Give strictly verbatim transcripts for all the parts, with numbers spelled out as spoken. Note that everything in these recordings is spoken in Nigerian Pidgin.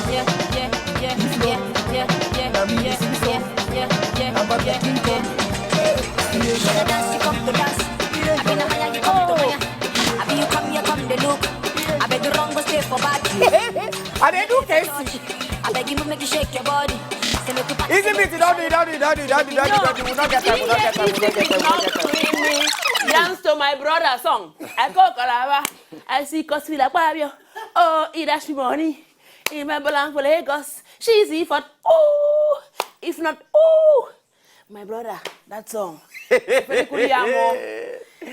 Yeah, yeah, yeah, yeah, yeah, yeah, yeah, yeah, yeah, yeah, yeah, yeah, yeah. You wanna dance, you come to dance. I been a higher, you come to higher. I be you come here, come the look. I beg you wrong, go stay for back. I dey do K C. I beg you make you shake your body. Say make you pass Easy it, beat, don't do, don't do, don't do, don't do, don't do, don't do. We not get time, we not get time, we not get time, we not get time. Dance to my brother song. I go Calabar. I see Cosvilla Pabio. Oh, he dash me money. In my belong for Lagos. She's if not. Oh, if not. Oh, my brother. That song. Very good, yamo.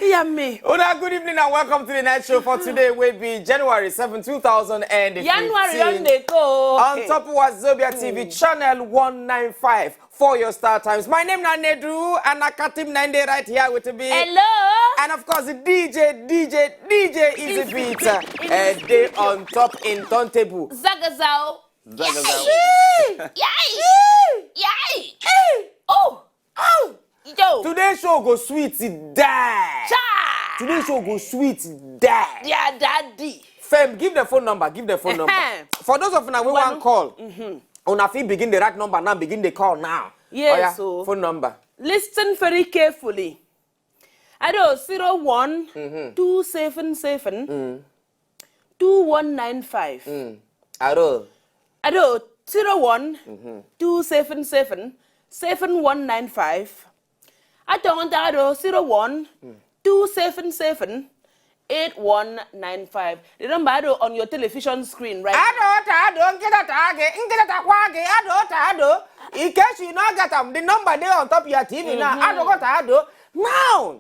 Yummy. Una, good evening and welcome to the night show for today. Will be January seventh, two thousand and fifteen. January on the go. On top of Wazobia T V, channel one nine five for your star times. My name na Nedu, and I got him nine day right here with me. Hello. And of course, the D J, D J, D J Easy Beat. And they on top in turntable. Zagazao. Zagazao. Yay! Yay! Yay! Oh! Oh! Yo! Today show go sweet die. Cha! Today show go sweet die. Yeah, daddy. Fem, give the phone number. Give the phone number. For those of una wey wan call, una fit begin the right number now. Begin the call now. Yes, so phone number. Listen very carefully. Ado zero one two seven seven two one nine five. Ado. Ado zero one two seven seven seven one nine five. Ado, ado zero one two seven seven eight one nine five. The number ado on your television screen, right? Ado ta ado, nkịta ta gị, nkịta ta kwa gị, ado ta ado. In case you no get am, the number dey on top your T V now. Ado go ta ado. Now,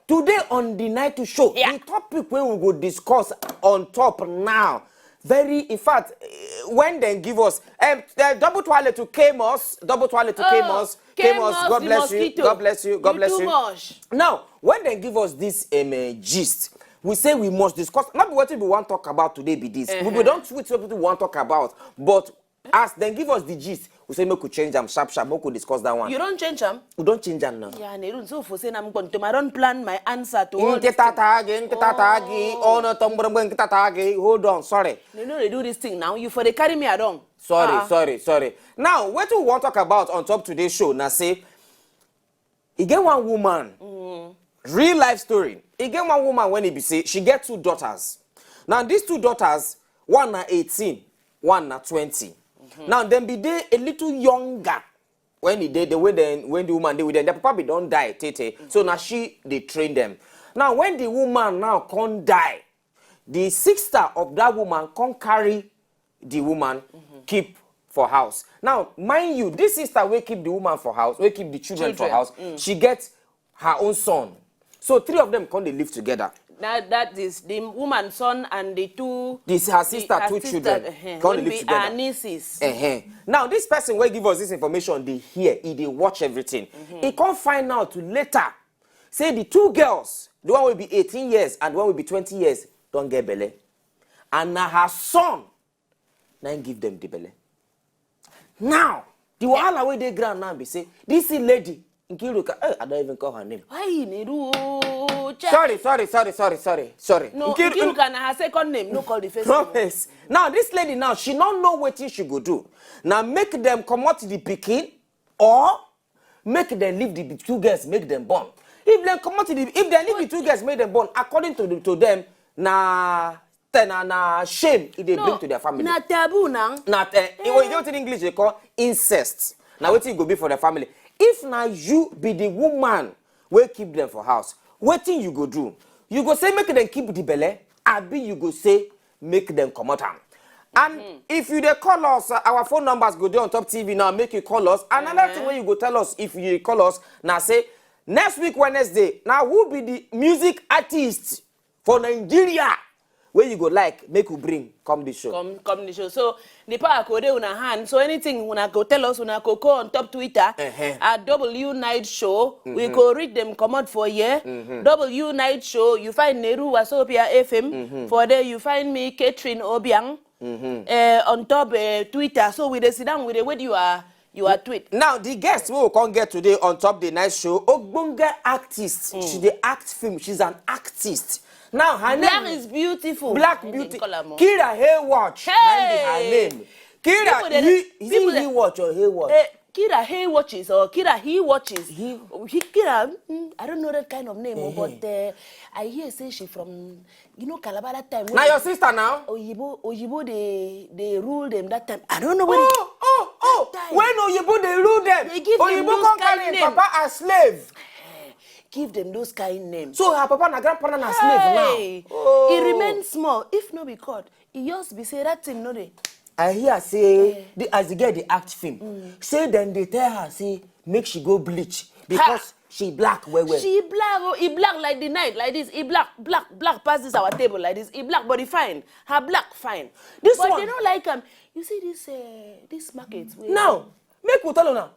today on the night show, the topic wey we go discuss on top now, very, in fact, eh, when dem give us, um, uh, double twale to Kamos, double twale to Kamos, Kamos, God bless you, God bless you, God bless you. Now, when dem give us this um, uh, gist, we say we must discuss. Not be wetin we wan talk about today be this. We, we don tweet wetin we wan talk about, but as dem give us the gist, we say make we change am sharp sharp, make we discuss that one. You don change am? We don change am now. Yeah, Nedu, so for say na m go to, I don plan my answer to all this thing. Nkịta ta gị, nkịta ta gị, oh no, tọmgbọrọmgbọ nkịta ta gị. Hold on, sorry. You know they do this thing now. You for dey carry me along. Sorry, sorry, sorry. Now, wetin we wan talk about on top today show na say, e get one woman, real life story. E get one woman wey e be say she get two daughters. Now, these two daughters, one na eighteen, one na twenty. Now, dem be dey a little younger when e dey, the way dem, when the woman dey with them. Their papa be don die tey tey. So na she dey train them. Now, when the woman now come die, the sister of that woman come carry the woman keep for house. Now, mind you, this sister wey keep the woman for house, wey keep the children for house, she get her own son. So three of them come dey live together. That, that is the woman son and the two, this her sister, two children, come dey live together. Her nieces. Now, this person wey give us this information dey hear, e dey watch everything. E come find out later say the two girls, the one wey be eighteen years and the one wey be twenty years, don get belle. And na her son na him give them the belle. Now, the wahala wey dey ground now be say this lady, Nkiruka, eh, I don't even call her name. Why Nedu? Sorry, sorry, sorry, sorry, sorry, sorry. No, Nkiru- Nkiruka na her second name. No call the first name. Promise. Now, this lady now, she no know wetin she go do. Now, make them comot the pikin or make dem leave the two girls, make dem born. If dem comot the, if dem leave the two girls, make dem born, according to the, to them, na, na, na shame e dey bring to their family. Na taboo now. Na, eh, you know wetin English dey call incest. Na wetin e go be for the family. If na you be the woman wey keep them for house, wetin you go do? You go say make dem keep the belle, abi you go say make dem comot am? And if you dey call us, uh, our phone numbers go dey on top T V now. Make you call us. And another thing wey you go tell us if you call us na say next week Wednesday, na who be the music artist for Nigeria wey you go like make we bring come this show? Come, come the show. So the power go dey una hand. So anything una go tell us, una go go on top Twitter at W Night Show. We go read them comot for here. W Night Show. You find Neru Wasobia F M for there. You find me, Catherine Obiang, eh, on top, eh, Twitter. So we dey sit down, we dey wait you are, you are tweet. Now, the guest we will come get today on top the night show, ogbonge artist. She dey act film. She's an artist. Now her name is beautiful. Black Beauty. Kira Haywatch. Na im be her name. Kira, People dey- he, is people it dey- he watch or he watch? Eh, Kira Hay watches or Kira He watches. He- He, Kira, mm, I don't know that kind of name, oh, Uh-huh. but uh, I hear say she from, you know, Calabar that time. Now your sister now. Oyibo, Oyibo, they they rule them that time. I don't know what. Oh, oh, oh! That time. When Oyibo dey rule them, They give them Oyibo those come kind carry him name. Papa as slave. Give them those kind names. So her papa na grandpa na slave now. Hey, Oh. He remains small. If no be God, he just be say that thing no dey. I hear say the, as the girl dey act film, say dem dey tell her say make she go bleach because she black well well. She black, oh, he black like the night, like this. He black, black, black pass this our table like this. He black, but he fine. Her black fine. This but one- they don't like him. You see this, uh, this market. Wey Now, make we tell una.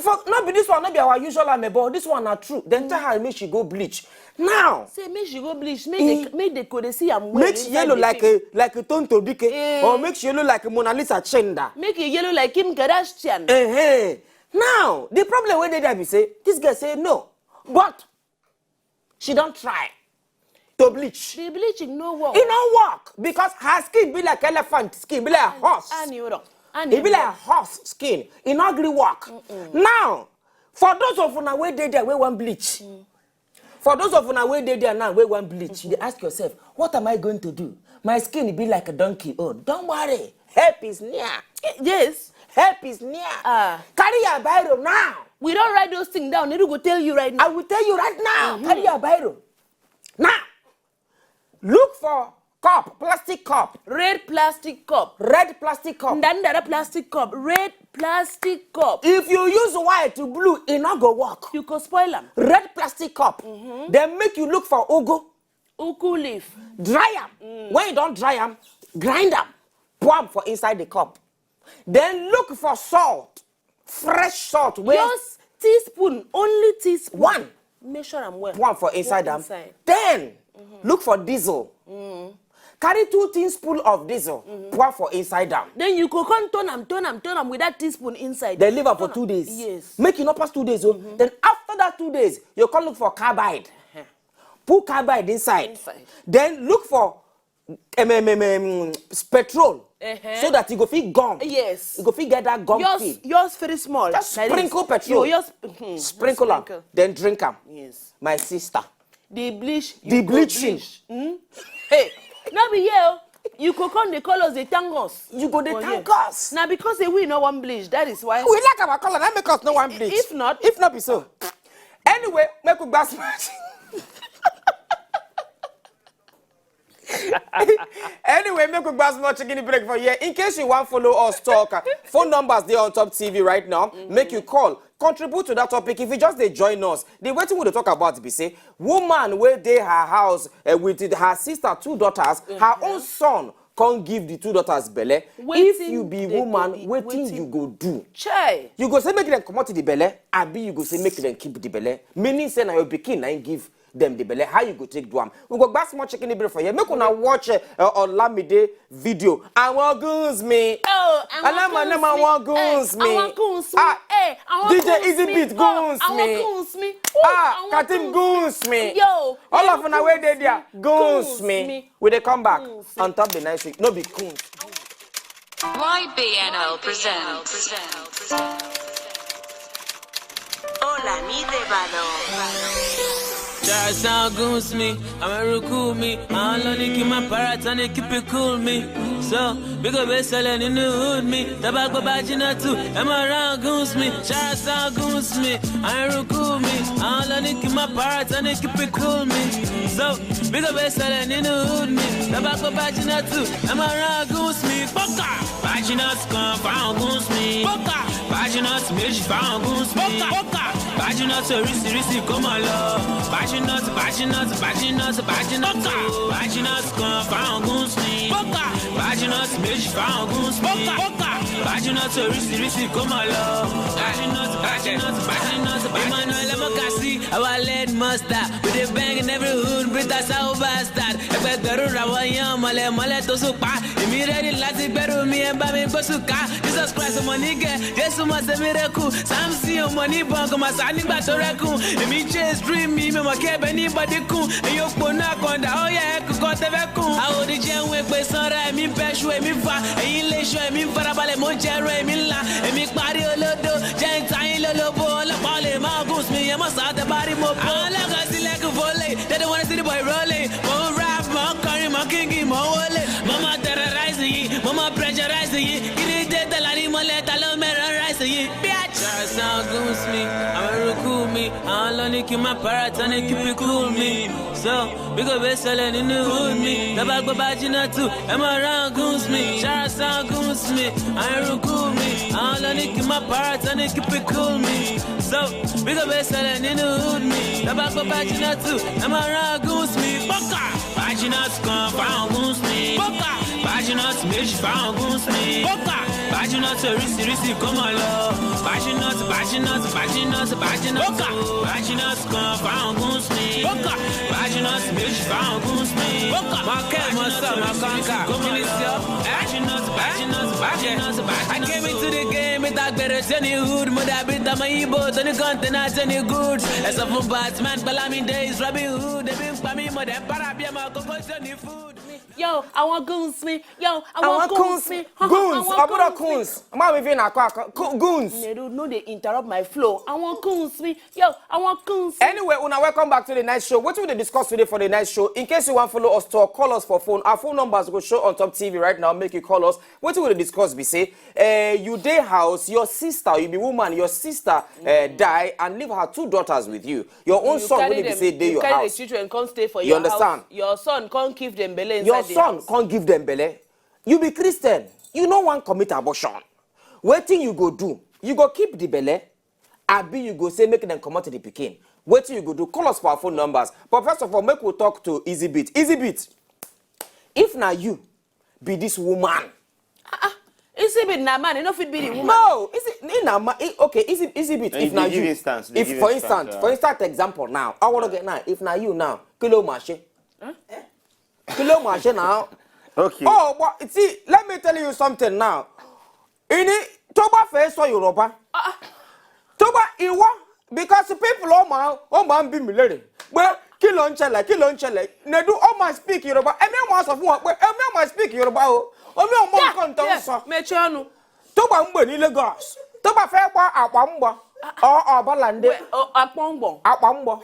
For, not be this one, not be our usual amebo. This one na true. Then tell her make she go bleach. Now, Say make she go bleach. Make Eh. they make they go dey see am well. Make she Inside yellow the like film. A like a Tonto Bike, Eh. Or make she yellow like a Mona Lisa Chenda. Make e yellow like Kim Kardashian. Eh, now the problem wey dey there be say this girl say no, but she don try to bleach. The bleaching no work. E no work because her skin be like elephant skin, be like horse. Annie, hold on. E be like horse skin. E no gree work. Now, for those of una wey dey there wey wan bleach, for those of una wey dey there now wey wan bleach, you dey ask yourself, what am I going to do? My skin be like a donkey own. Don't worry, help is near. Yes. Help is near. Ah. Carry your biro now. We don write those things down. Nedu go tell you right now. I will tell you right now. Carry your biro. Now, look for cup, plastic cup, Red plastic cup. red plastic cup. Ndandara plastic cup. Red plastic cup. If you use white to blue, e no go work. You go spoil am. Red plastic cup. Then make you look for ugu, Uku leaf. Dry am. When you don dry am, grind am, pour am for inside the cup. Then look for salt, fresh salt. Wey Just teaspoon, only teaspoon. One. Measure am well. Pour am for inside Put am. Inside. Then look for diesel. Carry two teaspoon of diesel, pour for inside am. Then you go come turn am, turn am, turn am with that teaspoon inside. Then leave am for Turn two days. Yes. Make e no pass two days o. Then after that two days, you come look for carbide. Put carbide inside. Inside. Then look for um, um, um, um, petrol. Uh-huh. So that e go fit gum. Yes. E go fit get that gum Yours, feel. Yours very small. Just Like this. sprinkle petrol. You just mhm, Sprinkle am. sprinkle. Then drink am. Yes. My sister. The bleach. The You go bleaching. Bleach. Hmm? Hey, no be here. Oh. You go come dey call us, dey thank us. You go dey Oh, thank yeah. us. Na because say we no wan bleach, that is why. We like our color, that make us no wan bleach. If not- If not be so. Anyway, make we gbas match. Anyway, make we gbas small chicken break for here. In case you wan follow us talk, uh, phone numbers dey on top T V right now. Make you call, contribute to that topic. If you just dey join us, the wetin we dey talk about be say woman wey dey her house uh, with her sister, two daughters, her own son come give the two daughters belle. If Wetin you be dey go woman, be- wetin wetin- you go do? Chai. You go say make dem comot the belle, abi you go say make dem keep the belle? Meaning say na your pikin na him give dem the belle. How you go take do am? We go gbas small chicken break for here. Make una watch uh, uh, Olamide video. Àwọn goons mi. Oh, àwọn Alama, goons alama, mi. àwọn goons Eh, mi. Àwọn goons mi. Ah, Eh, àwọn D J goons Easy mi. Beat Oh, goons àwọn mi. Goons mi. Ah, Oh, àwọn Katim goons goons mi. mi. Yo, All àwọn of una wey dey goons there, mi. goons mi. We dey come back Goons mi. On top the nice week. No be goons. Y B N L presents Ola Mi Debano. Try sound goons mi, àwọn eruku mi, àwọn lọ ní kí n máa para tán ní keep it cool mi. So, bí kò bẹ́ẹ̀ sọlẹ̀ nínú hood mi, tọ́ba gbọ́ bá jiná tù, ẹ máa rán goons mi. Try sound goons mi, àwọn eruku mi, àwọn lọ ní kí n máa para tán ní keep it cool mi. So, bí kò bẹ́ẹ̀ sọlẹ̀ nínú hood mi, tọ́ba gbọ́ bá jiná tù, ẹ máa rán goons mi. Pọ́kà! Bájínọ́tì kan fáwọn goons mi. Pọ́kà! Bájínọ́tì méjì fáwọn goons mi. Pọ́kà! Pọ́kà! Bájínọ́tì oríṣiríṣi kó máa lọ. Bájínọ́tì, bájínọ́tì, bájínọ́tì, bájínọ́tì. Pọ́kà! Bájínọ́tì kan fáwọn goons mi. Pọ́kà! Bájínọ́tì méjì fáwọn goons mi. Pọ́kà! Pọ́kà! Bájínọ́tì oríṣiríṣi kó máa lọ. Bájínọ́tì, bájínọ́tì, bájínọ́tì, bájínọ́tì. Emmanuel Emokasi, our lead master. We dey bang in every hood, beat us out bastard. Ẹgbẹgbẹ̀rún ra wọ́n yan mọ̀lẹ́mọ̀lẹ́ tó sùn pa. Èmi ready láti gbẹ́rù mi, ẹ bá mi gbósùn ká. Jesus Christ, ọmọ nígẹ̀, Jésù Túmọ̀ sí miracle, Samson ò mọ̀ ní bọ̀ǹkì, màsá nígbà tó rẹ́kùn. Èmi chase dream mi, mi mọ̀ kí ẹbẹ̀ ní bọ́dí kùn. Èyí ò pò náà kọ̀ǹda, ó yẹ ẹkùn kan tẹ́fẹ́ kùn. Àwòrán jẹun èpè sanra, èmi bẹ́ṣu, èmi fa. Èyí lè ṣọ, èmi farabalẹ̀, mo jẹrun, èmi ńlá. Èmi parí olódo, jẹ́ ń ta yín lólobó. Ọlọ́pàá lè máa gùn sí mi, ẹ mọ̀ sáà tẹ bá rí mo bó. Àwọn ọlọ́kọ̀ sílẹ̀kùn fọlẹ̀, they don't wanna see the boy rolling. Mo ń rap, mo ń kọrin, mo ń kíngì, mo ń wọlé. Mo máa terrorize yìí, mo máa pressurize yìí. Kí ni dé tẹ̀lá ní mọ́lẹ̀, ta ló mẹ́ràn rice yìí? Bitch! Ṣàṣà gùn sí mi, àwọn eruku mi, àwọn lọ ní kí n má para tán ní kí n fi kú mi. So, bí kò bẹ́ sọlẹ̀ nínú hood mi, tọ́ba gbọ́ bá jiná tù, ẹ máa rán gùn sí mi. Ṣàṣà gùn sí mi, àwọn eruku mi, àwọn lọ ní kí n má para tán ní kí n fi kú mi. So, bí kò bẹ́ sọlẹ̀ nínú hood mi, tọ́ba gbọ́ bá jiná tù, ẹ máa rán gùn sí mi. Bọ́kà! Bájínọ́tì kan fáwọn gùn sí mi. Bọ́kà! Bájínọ́tì méjì fáwọn gùn sí mi. Bọ́kà! Bájínọ́tì oríṣiríṣi kó mọ̀ lọ. Bájínọ́tì, bájínọ́tì, bájínọ́tì, bájínọ́tì. Bọ́kà! Bájínọ́tì kan fáwọn gùn sí mi. Bọ́kà! Bájínọ́tì méjì fáwọn gùn sí mi. Bọ́kà! Máa kẹ́ ẹ̀ mọ́ sọ, máa kàn kà. Kó mọ̀ lọ. Bájínọ́tì, bájínọ́tì, bájínọ́tì, bájínọ́tì. I came into the game with agbèrè tí ó ní hood. Mo dàbí tọmọ Igbo tó ní container tí ó ní good. Ẹ sọ fún Batman, Bọ́lámídé is Robin Hood. Ebi ń pa mí, mo dẹ̀ ń para bí ọmọ kókó tí ó ní food. Yo, àwọn goons mi. Yo, àwọn goons mi. Goons, Ọbúrò goons. Má mi fi nà kọ́ àkọ́. Goons. Nedu, no dey interrupt my flow. Àwọn goons mi. Yo, àwọn goons mi. Anyway, una welcome back to the night show. Wetin we dey discuss today for the night show? In case you wan follow us talk, call us for phone. Our phone numbers go show on top T V right now. Make you call us. Wetin we dey discuss be say, eh, you dey house, your sister, you be woman, your sister eh, die and leave her two daughters with you. Your own son wey be say dey your house. You carry the children come stay for your house. You understand? Your son come give them belle inside the house. Your son come give them belle. You be Christian. You no wan commit abortion. Wetin you go do? You go keep the belle? Abi you go say make dem comot the pikin? Wetin you go do? Call us for our phone numbers. But first of all, make we talk to Easy Beat. Easy Beat, if na you be this woman, Easy Beat na man, e no fit be the woman. No, Easy, e na ma, e, okay, Easy, Easy Beat, if na you, if for instance, for instance example now, I wanna get now, if na you now, kí ló máa ṣe? Kí ló máa ṣe now? Okay. Oh, but see, let me tell you something now. Ini, tó bá fẹ́ sọ Yorùbá, tó bá ìwọ, because people ó máa, ó máa ń bí mi léèrè pé kí ló ń ṣẹlẹ̀, kí ló ń ṣẹlẹ̀. Nedu ó máa speak Yorùbá, èmi ó máa sọ fún wọn pé, èmi ó máa speak Yorùbá o, èmi ò mọ nǹkan tó ń sọ. Mechie ọnụ. Tó bá ń gbé ní Lagos, tó bá fẹ́ gbọ́ àpá ń gbọ́, ọ ọ̀bọ̀làndé. Àpá ń gbọ́. Àpá ń gbọ́.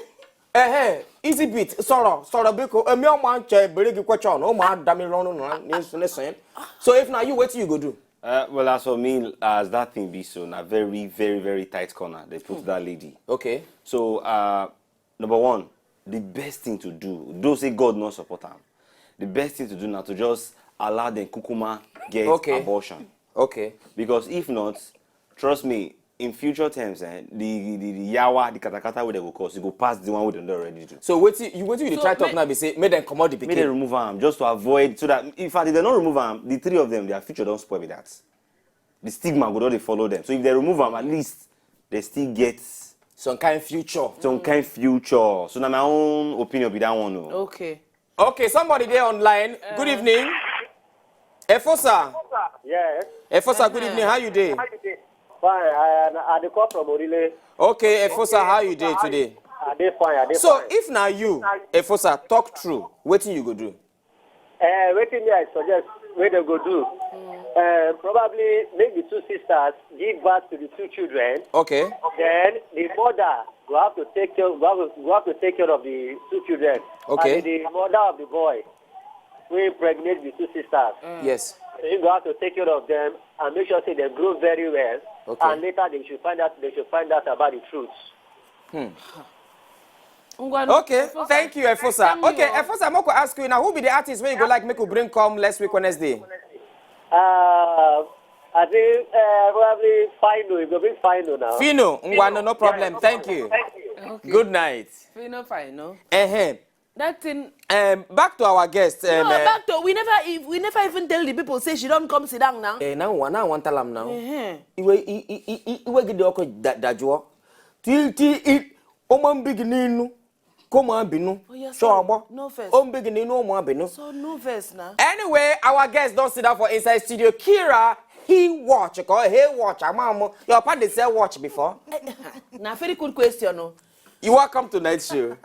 Ẹ̀hẹ́, Easy Beat, sọ̀rọ̀, sọ̀rọ̀ biko, èmi ó máa ń ṣe ìbéèrè gị question, ó máa dá mi lọ́rùn náà nísìnyí. So if na you, wetin you go do? Uh, well, as for me, as that thing be so, na very, very, very tight corner they put that lady. Okay. So, uh, number one, the best thing to do, though say God no support am, the best thing to do na to just allow them kukuma get abortion. Okay. Because if not, trust me, in future terms, eh, the, the, the yawa, the katakata wey dem go cause, e go pass the one wey dem don already do. So wetin you, wetin you dey try talk now be say make dem comot the pikin. Make dem remove am just to avoid, so that, in fact, if dem no remove am, the three of them, their future don spoil be that. The stigma go don dey follow them. So if dem remove am, at least they still get some kind future. Some kind future. So na my own opinion be that one o. Okay. Okay, somebody dey online. Good evening. Efosa. Yes. Efosa, good evening. How you dey? Fine. I, I dey call from Orile. Okay, Efosa, how you dey today? I dey fine. I dey fine. So if na you, Efosa, talk true. Wetin you go do? Uh, wetin me I suggest wey dem go do? Uh, probably make the two sisters give birth to the two children. Okay. Then the mother go have to take care, go have to, go have to take care of the two children. Okay. And the mother of the boy wey impregnate the two sisters. Yes. He go have to take care of them and make sure say they grow very well. Okay. And later they should find out, they should find out about the truth. Hmm. Okay, thank you, Efosa. Okay, Efosa, make we ask you now, who be the artist wey you go like make we bring come next week Wednesday? Uh, I think uh, probably Phyno. You go bring Phyno now. Phyno, ngwa, no, no problem. Thank you. Thank you. Okay. Good night. Phyno, Phyno. Uh-huh. That thing. Um, back to our guest. Um, no, uh, back to, we never, ev- we never even tell the people say she don't come sit down now. Eh, now one, now one tell am now. Uh-huh. Iwe, i, i, i, i, iwe gide oko da, dajuo. Till, till, it, oman big ninu. Come on, binu. Oh, yeah, sorry. No verse. Om big ninu, oman binu. So no verse now. Anyway, our guest don sit down for inside studio. Kira He watch, call he watch, I'm your papa dey sell watch before. Na very good question o. You welcome to night show.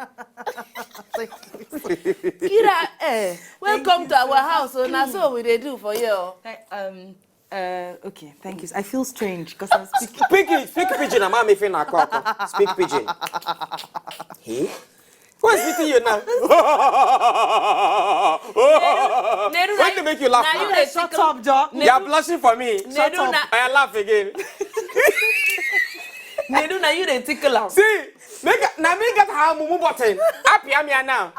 Kira, eh, welcome to our house o. Na so we dey do for here o. Hi, um, uh, okay, thank you. I feel strange because I'm speaking. Speak it, speak pidgin, I'm making a call. Speak pidgin. Hey? What's beating you now? Nedu, When they make you laugh na you now? dey Shut tickle- up, Joe. You are blushing for me. Nedu na I laugh again. Nedu na you dey tickle am. See, make now me get her mumu button. Happy I'm here now.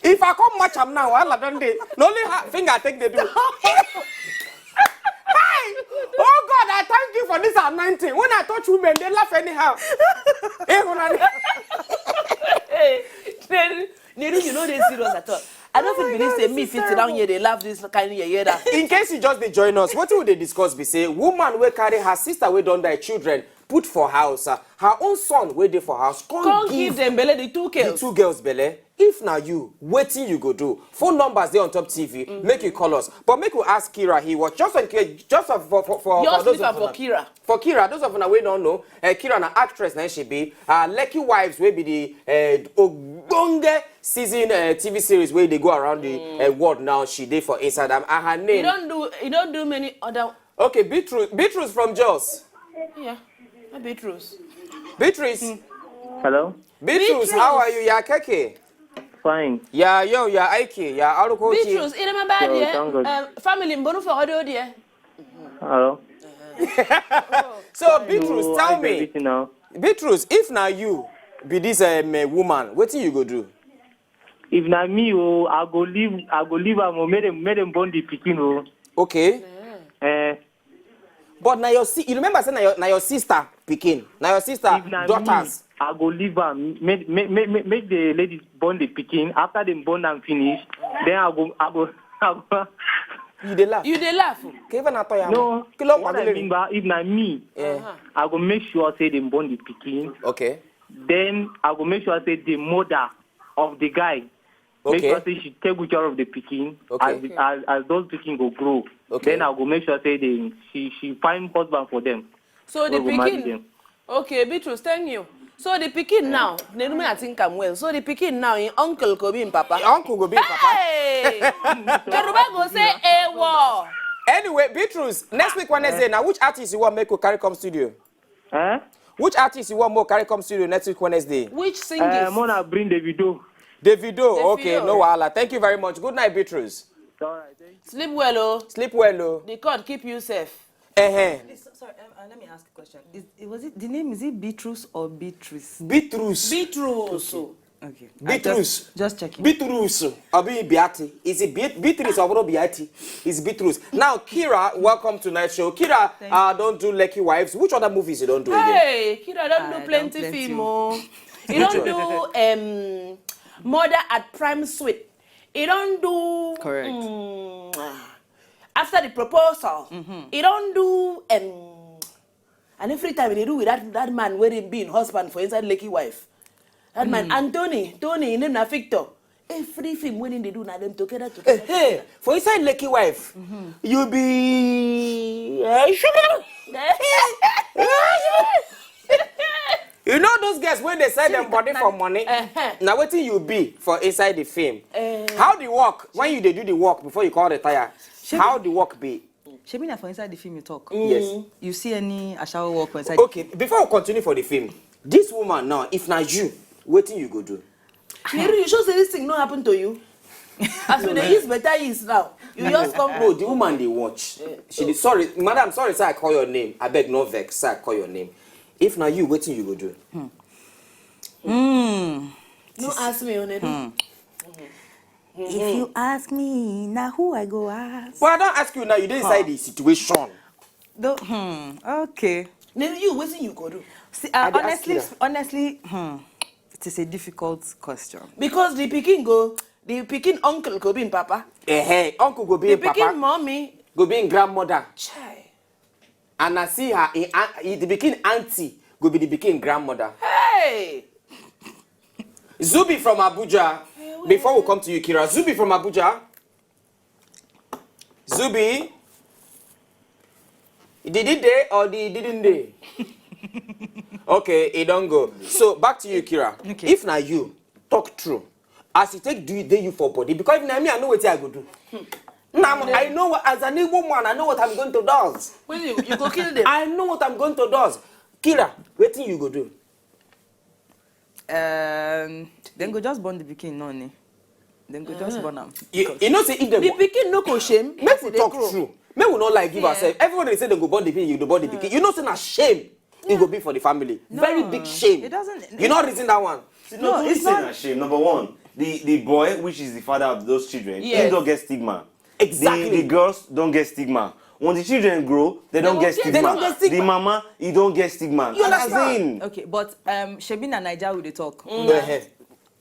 If I come match am now, all I don't dey. No only her finger I take dey do. Hi! Oh God, I thank you for this anointing. When I touch women, they laugh anyhow. Eh, una dey- Hey, Nedu, Nedu, you no dey serious at all. I no fit believe say me fit sit down here dey laugh this kind of yeye that. In case you just dey join us, wetin we dey discuss be say woman wey carry her sister wey don die children put for house, uh, her own son wey dey for house come Come give give them belle the two the girls. Two girls belle. If na you, wetin you go do? Phone numbers dey on top T V. Make you call us, but make we ask Kira. He was just in case, just for for for, for Just those leave am of for una- Kira. For Kira, those of una wey don't know, uh, Kira na actress na she be. Uh, Lucky Wives wey be the uh, ogbonge season uh, T V series wey dey go around the uh, world now. She dey for inside am. And her You name. Don't do you don't do many other. Okay, Beatrice. Beatrice from Jos. Yeah, na Beatrice. Beatrice. Hello? Beatrice, how are you? Yeah, keke. Fine. Yeah, yo, yeah, Ike, yeah, Aruko. Beatrice, you remember Yo, there? thank God. Um, family Mbonu for audio there. Hello? So Beatrice, No, tell I me, Everything now. Beatrice, if na you be this um, uh, woman, wetin you go do? If na me, oh, I go leave. I go leave am. Oh, make them, make them born the pikin. Oh, Okay, eh. But na your si- you remember say na your na your sister pikin, na your sister If na daughters. Me, I go leave am. Make, make, make, make, make the lady born the pikin. After them born am finish, then I go, I go, I go. You dey laugh. You dey laugh. Kevin Atoya. No, Kilo what I Pagulere. Mean by if na me, Yeah. I go make sure say them born the pikin. Okay. Then I go make sure say the mother of the guy make Okay. Sure say she take good care of the pikin Okay. as, the, as as those pikin go grow. Okay. Then I go make sure say they she she find husband for them. So the Wey go marry pikin. Them. Okay, Beatrice, tell you. So the pikin now, Nedume, I think I'm well. So the pikin now, in uncle go be in papa. Your uncle go be in papa. Hey! Yoruba go say ewo. Anyway, Beatrice, next week Wednesday now, which artist you want make we carry come studio? Eh? Which artist you want more carry come studio next week Wednesday? Which singing? Uh, Mona bring Davido. Davido. Davido. Okay, no wahala. Thank you very much. Good night, Beatrice. All right, thank you. Sleep well, oh. Sleep well, oh. The God keep you safe. Uh-huh. Please, so- sorry, um, uh, let me ask a question. Is it was it the name? Is it Beatrice or Beatrice? Beatrice. Beatrice. Okay. I Beatrice. Just, just checking. Beatrice. Abi Beati. Is it Beat- Beatrice or Beati? It's Beatrice. Now, Kira, welcome to night show. Kira, Thank uh, don't do Lucky Wives. Which other movies you don't do again? Hey, Kira don't I do don't plenty plenty film. o. Oh. You don't do um, Murder at Prime Suite. You don't do Correct. Mm, After the proposal. You don't do um, and every time they do with that that man wearing being husband for inside Lucky Wife. That man Anthony, Tony, his name na Victor. Every film when they do na them together together. Hey, for inside Lucky Wife, you be. You know those girls when they sell them body for money. Uh-huh. Now wetin you be for inside the film? How the work when you dey do the work before you come retire? How the work be? Shebi na for inside the film you talk. Yes. You see any ashawo work for inside? Okay, before we continue for the film, this woman now, if na you, wetin you go do? Nedu, you sure say this thing no happen to you? As we dey use better use now, you just come No, the woman dey watch. She dey, sorry, madam, sorry, say I call your name. I beg, no vex, say I call your name. If na you, wetin you go do? Hmm. No ask me, Onedu. If you ask me, now who I go ask? But I don't ask you now. You dey inside the situation. Though, hmm. Okay. Nedu, you wetin you go do? See, uh, I dey ask honestly, you that. Honestly, hmm, it is a difficult question. Because the pikin go, the pikin uncle go be in papa. Eh, hey, uncle go be The in pikin papa, mommy. Go be in grandmother, Chai. And I see her in, in the pikin auntie go be the pikin grandmother. Hey. Zubi from Abuja. Before we come to you, Kira, Zubi from Abuja. Zubi, did it dey or did it didn't dey? Okay, it don't go. So back to you, Kira. Okay. If na you, talk true. As you take do it, dey you for body. Because if na me, I know what I go do. Now, I know what, as an Igbo man, I know what I'm going to do. Well, you, you go kill them. I know what I'm going to do. Kira, wetin you go do? Um, then go just burn the pikin, no, ne? Then go just burn am. You, you know, say if dem The pikin no go shame. Make we They talk grow. True. Make we not like give Yeah. Ourselves. Everybody dey say they go born the pikin, you go born the pikin. You know, say na shame. It go be for the family. Very big shame. It doesn't. You not reason that one. No, it's it's not not. A shame. Number one, the the boy, which is the father of those children, Yes. he don't get stigma. Exactly. The, the girls don't get stigma. When the children grow, they don't don't get get- stigma. They don't get stigma. The mama, he don't get stigma. You And understand? Then, Okay, but um, Shebi na Naija we dey talk. Eh,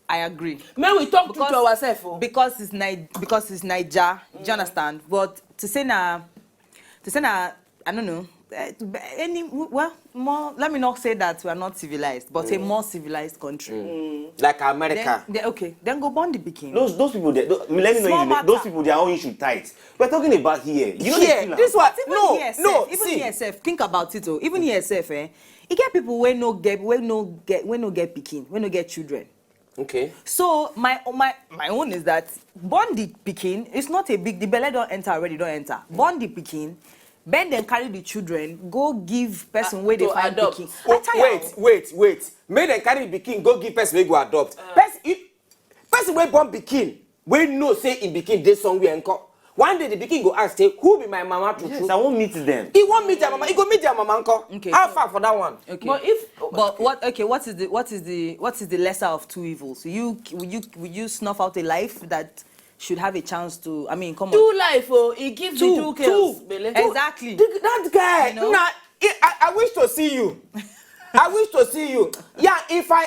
I agree. May we talk true to Because- ourselves. Oh. Because it's Ni- because it's Naija. Do you understand? But to say na, to say na, I don't know. Eh, to be- any well, more. Let me not say that we are not civilized, but a more civilized country. Like America. Then, then, okay, then go burn the pikin. those those people, they, those, let me know Small you, matter. Those people, their own issue tight. We're talking about here. You know, they Yeah, feel this am. one. Even No, here sef, no. Even See, here sef, think about it. Oh, even here sef, eh? You get people wey no get, wey no get, wey no get pikin, wey no get children. okay. So my my my own is that born the pikin. It's not a big. The belle don't enter already. Don't enter. Born the pikin. Then dem carry the children go give person wey dey To find adopt. Pikin. Oh, I tell you, wait, wait, wait. Make dem carry the pikin go give person wey go adopt. Person, you, person wey born pikin wey know say im pikin dey somewhere nko. One day the pikin go ask say, "Who be my mama true Yes, true?" I won't meet them. He won't meet their mama. He go meet their mama nko. Okay, How so- far for that one? Okay. But if But what? Okay. What is the what is the what is the lesser of two evils? You will you will you snuff out a life that should have a chance to? I mean, come on. Two life, oh, he gives Two, the two girls. two. Belle. Exactly. The- that guy. You know? Nah, I, I I wish to see you. I wish to see you. Yeah, if I.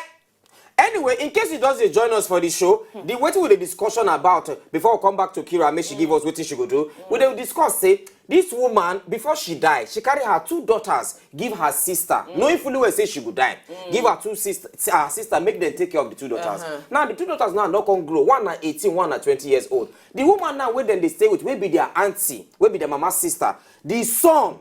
Anyway, in case you just dey join us for the show, the wetin we dey discussion about uh, before we come back to Kira, make she give us wetin she go do. We dey discuss say this woman before she die, she carry her two daughters give her sister, knowing fully well say she go die. Give her two sister, her sister make dem take care of the two daughters. Now the two daughters now don come grow. One na eighteen, one na twenty years old. The woman now wey dem dey stay with, wey be their aunty, wey be their mama sister, the son,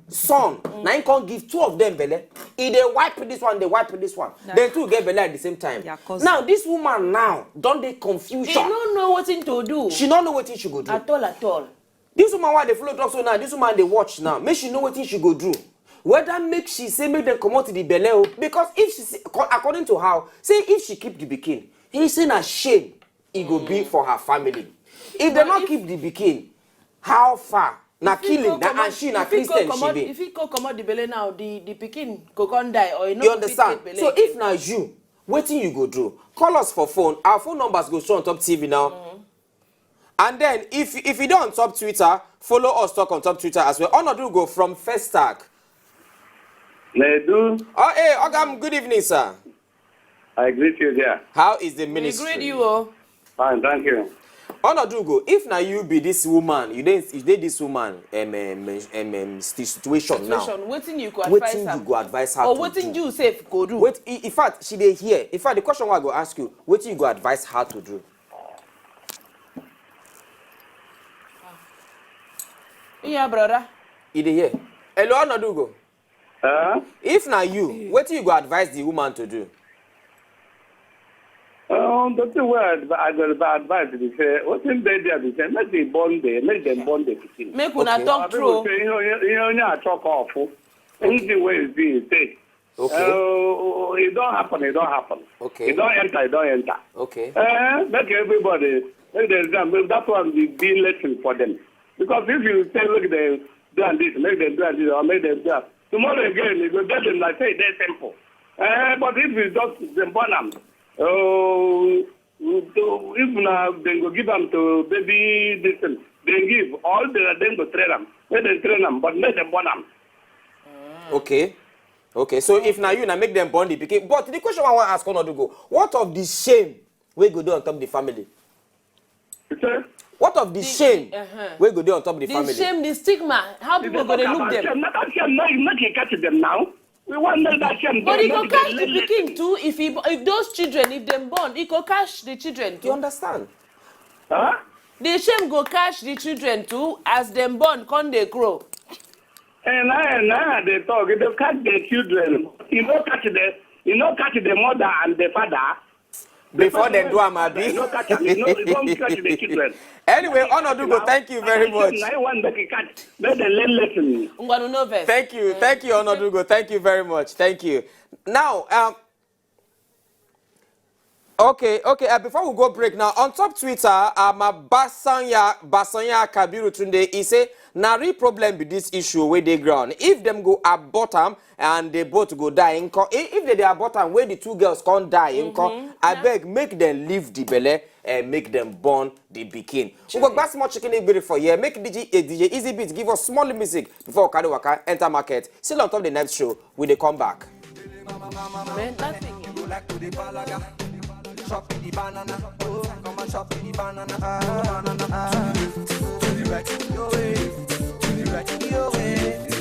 son, na him come give two of them belle. He dey wipe this one, dey wipe this one. Dem two get belle at the same time. Their cousin. Now this woman now don dey He confusion. No know wetin to do. She no know wetin she go do. At all, at all. This woman wey dey follow talk so now, this woman dey watch now. Make she know wetin she go do. Whether make she say make dem comot the belle o, because if she say, co- according to how say if she keep the pikin, he say na shame e go be for her family. If dem no keep the pikin, how far na killing na, and she na Christian she dey. If he go comot the belle now, the the pikin go come die or he no You go fit understand? take belle So again. If na you, wetin you go do? Call us for phone. Our phone numbers go show on top T V now. And then if if you dey on top Twitter, follow us talk on top Twitter as well. Onodugo from Festac. Nedu, Oh, hey, Ogam, good evening, sir. I greet you there. How is the We ministry? Greet you, oh. Fine, thank you. Onodugo, if na you be this woman, you dey you dey this woman um, um, um, um, sti- situation now. Situation. Wetin you go advise Wetin her? You go advise her Or to wetin do? You sef go do? Wait, in in fact, she dey here. In fact, the question wey I go ask you, wetin you go advise her to do? Yeah, brother. You dey here. Hello, Onodugo. Huh? If na you, wetin you go advise the woman to do? Um, the thing wey I adv- I go adv- advise be say wetin dey there be say make dem born the make dem born the pikin. Make una Okay. talk Our people true. Say you know you know you know I talk off. Anything wey is being take. Okay. Uh, it don happen. It don happen. Okay. It don enter. It don enter. Okay. Eh, make everybody make dem exam. Make that one be be lesson for them. Because if you say make dem do am this, make dem do am this, or make dem do am tomorrow again, e go get them like say e dey simple. Eh, but if you just dem born am, oh, so if na dem go give am to baby this thing, dem give all the dem go train am, make dem train am, but make dem born am. Okay. Okay. So if na you, na make dem born the pikin. But the question I wan ask Onodugo, what of the shame wey go dey on top the family? You say? What of the shame Uh-huh. wey go dey on top the The family? Shame, the stigma, how people go dey look them? Make that shame make make e catch them now. We want make that shame. But dey, e go make catch dem the let- pikin too if he, if those children, if dem born, e go catch the children You too. Understand? Huh? The shame go catch the children too as dem born come dey grow. And now, now they talk, they catch their children. You know, catch them. You know, catch the mother and the father. Before dem do am, abi? You know, catch them. You know, you don't catch the children. Anyway, Onodugo, thank you very much. I want that catch. Let them learn lesson. Ngwanu no vex. Thank you, thank you, Onodugo. Thank you very much. Thank you. Now, um, okay, okay. Uh, before we go break now, on top Twitter, um, uh, Basanya Basanya Kabiru Tunde, he say na real problem be this issue wey dey ground. If dem go abort am and the both go die, nko, if if they dey abort am, wey the two girls come die, nko, abeg make dem leave the belle and make dem born the pikin. We go gba small chicken igbere for here. Make D J, eh, D J Easy Beat give us small music before we carry waka enter market. Still on top the next show, we dey come back. Man, nothing. Chop the banana, oh, come and chop the banana. Ah, to the left, to the right, your way. To the right, your way.